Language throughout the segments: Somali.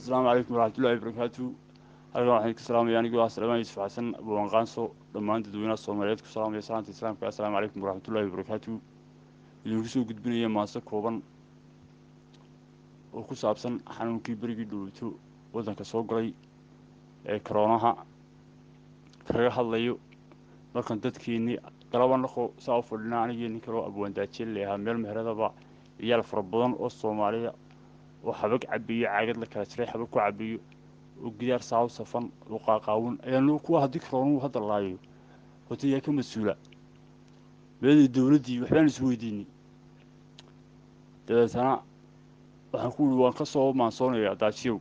Asalaamu calaykum waraxmatullahi wabarakaatu. Halkan waxaan ka salaamaya anigoo ah Salmaan Yuusuf Xasan Abuwan Qaanso, dhammaan dadweynaha Soomaaliyeed ku salaamaya salaanta islaamka, assalaamu calaykum waraxmatullahi wabarakaatu. Idinku soo gudbinaya maaso kooban oo ku saabsan xanuunkii berigii dhowto waddanka soo galay ee koroonaha kaga hadlayo. Markan dadkeenii galaba naqo saa u fadhinaa, anigii nin kaloo Abwaan Daajeel leahaa, meel meheradaba ciyaal fara badan oo Soomaaliya oo xabag cabiyo, caagad la kala jiray xabag ku cabiyo, oo gidaar saa u safan oo qaaqaawan ayaanu kuwa. Haddii koroonuhu hadda laayo, horta yaa ka mas-uula? Meedii dowladdii? Waxbaan isweydiinay. Dabeetana waxaan ku yihi waan ka soo maansoonayaa Daajiyow.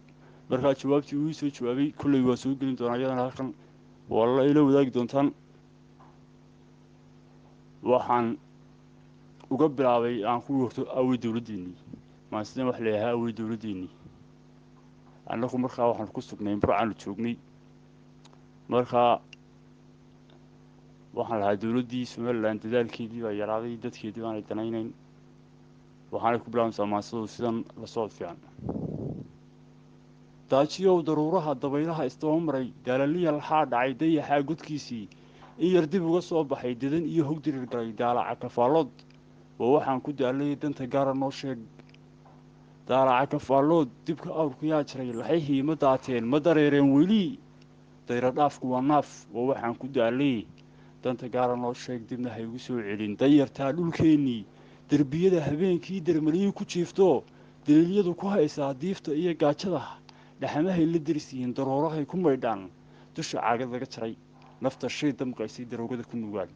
Markaa jawaabtii uu ii soo jawaabay kolley waa soo gelin doonaa, iyadana halkan waa la ila wadaagi doontaan. Waxaan uga bilaabay aan ku horto awey dowladdeennii maansidan wax leeyahay, awey dowladdeennii. Annagu markaa waxaan ku sugnay Burcaanu joognay. Markaa waxaan lahaa dowladdii Somalilan dadaalkeedii baa yaraaday, dadkeedii baanay danaynayn. Waxaanay ku bilaabaysaa maansadu sidan la socod fiican. Daajiyow daruuraha dabaylaha isdaba maray, daalaliya laxaa dhacay, dayaxaa godkiisii in yar dib uga soo baxay, dadan iyo hog dirir galay, daalaca kafaallood waa waxaan ku daalay, danta gaara noo sheeg. Daalaca kafaallood dibka awrku yaa jiray, laxihii ma daateen, ma dareereen weli? Dayro dhaafku waa naaf, waa waxaan ku daalay, danta gaara noo sheeg. Dibna ha igu soo celin dayartaa dhulkeennii, derbiyada habeenkii dermaliyii ku jiifto, daliilyadu ku haysaa diifta iyo gaajada, dhaxamahay la derisiyiin, daroorahay ku maydhaan, dusha caagad laga jaray, nafta shay damqaysay, daroogada ku nugaan,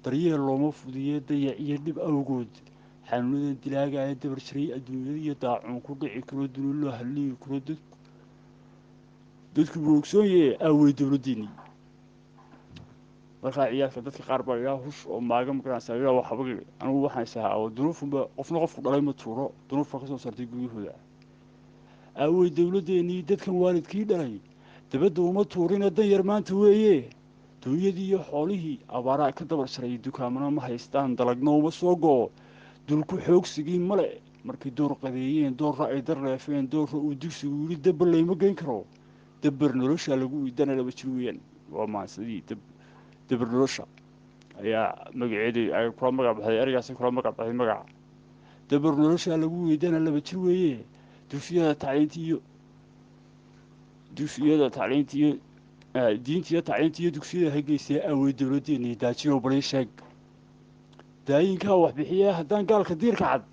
daryeel looma fudiyee dayac iyo dhib awgood, xanuunadan dilaagaya dabar jiray adduunyada iyo daacuun ku dhici karo, duni loo halligi karo, dadku buu ogsoonyahe. Aawey dowladdeennii? Markaa ciyaalka dadka qaar baa idhaa hush oo maaga magaranaysaa, idhaa waa xabag. Anigu waxaan isahaa oo dunuufunba qofna qofku dhalay ma tuuro, dunuufka ka soo saartay guryahooda. Aawey dowladdeennii? Dadkan waalidkii dhalay dabadda uma tuurina, dan yar maanta weeye. Duunyadii iyo xoolihii abaaraa ka dabar jaray, dukaamana ma haystaan, dalagna uma soo go'o, dulku xoogsigii male. Markay door qadeeyeen, doorra ay dar leefeen, doorra uu dugsigu yidhi dabbar layma geyn karo, dabar nolosha lagu iidana laba jir weeyaan. Waa maansadii dabar nolosha ayaa magaceedii ay kula magac baxday, ereygaasay kula magac baxday magaca dabar nolosha lagu weydana laba jir weeye. Dugsiyada tacliinta iyo dugsiyada tacliinta iyo diinta iyo tacliinta iyo dugsiyada hageysee, awey dowladdeennii? Daajiyow balii sheeg. Daayinkaa waxbixiya haddaan gaalka diirka cad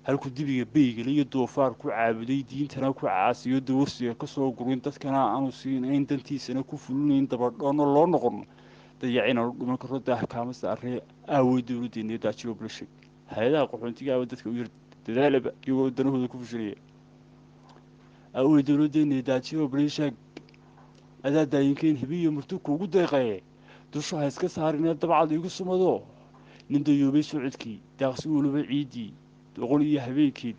halku dibiga beygala iyo doofaar ku caabuday, diintana ku caasiyo, dawarsiga ka soo gurin, dadkana aanu siinayn, dantiisana ku fulinayn, dabadhoonno loo noqon, dayacinaanu dhiman karo, daah kaama saaree, aawey dowladdeennii? Daajiyow bala sheeg. Hay-adaha qaxoontigaaba dadka u yar dadaalaba iyagoo danahooda ku fushinaya. Aawey dowladdeennii? Daajiyow bala sheeg. Adaa daayinkeen hibiyo murti kuugu deeqaye, dusha ha iska saarinee dabcad igu sumado. Nin dayoobay socodkii, daaqsi weliba ciiddii, doqon iyo habeenkeed,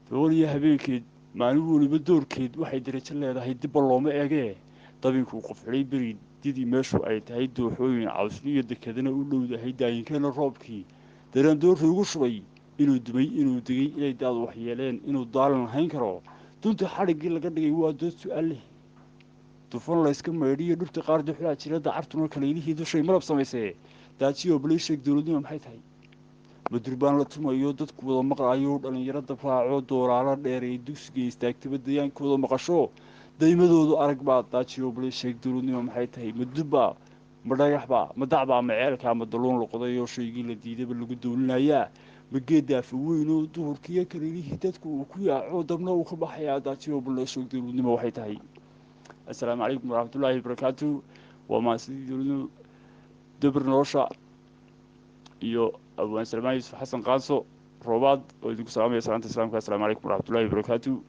doqon iyo habeenkeed, maalin weliba doorkeed, waxay derajo leedahay dibba looma eegee. Dabinkuu qof xidhay beri didii meeshu ay tahay dooxooyin cawsli iyo dekadana u dhowdahay, daayinkeena roobkii dareen doorta ugu shubay, inuu dumay, inuu degay, inay daad waxyeeleen, inuu daalin lahayn karo, dunta xadhiggii laga dhigay waa dood su-aal leh. Dufan layska maydhiyo dhirta qaar duxlaa jira, dacartuna kalaylihii dushay malab samaysee. Daajiyo balii sheeg, dowladnima maxay tahay? Ma durbaan la tumayo dadku wada maqlayo, dhallinyaro dabraaco, dooraalo dheeray dugsiga istaagtaba, dayaankooda maqasho, daymadoodu arag baa? Daajiyo balii sheeg, dowladnima maxay tahay? Ma dubbaa, ma dhagaxbaa, ma dacbaa, ma ceelkaa, ma daluun loqodayoo shaygii la diidaba lagu dowlinayaa, ma geeddaafa weynoo duhurkiiyo kalaylihii dadku uu ku yaaco, dabna uu ka baxayaa? Daajiyo balnoo sheeg, dowladnimo waxay tahay. Assalaamu calaykum waraxmatullaahi wabarakaatu. Waa maasidii dowladnimo dabir nolosha iyo Abwaan Salmaan Yuusuf Xasan Qaanso Roobaad oo idinku salaamaya salaanta islaamka, assalaamu calaykum waraxmatullahi wabarakaatu.